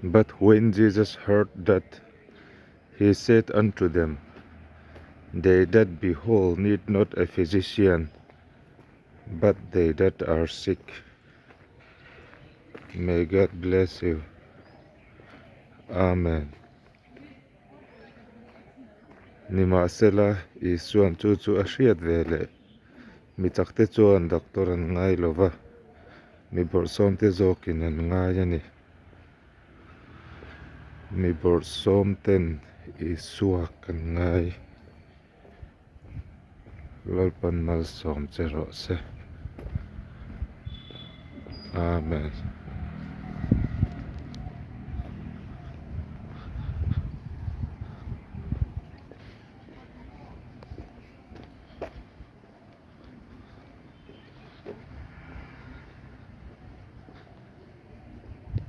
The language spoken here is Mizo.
But when Jesus heard that, he said unto them, They that be whole need not a physician, but they that are sick. May God bless you. Amen. Nimahsela, Isua'n chu chu a hriat ve leh. Mi chakte chuan doctor an ngai lo va, mi bawrhsawmte zawkin an ngai a ni. Mi bawrhsawmten Isua kan ngai. Lalpan malsawm che rawh se. Amen.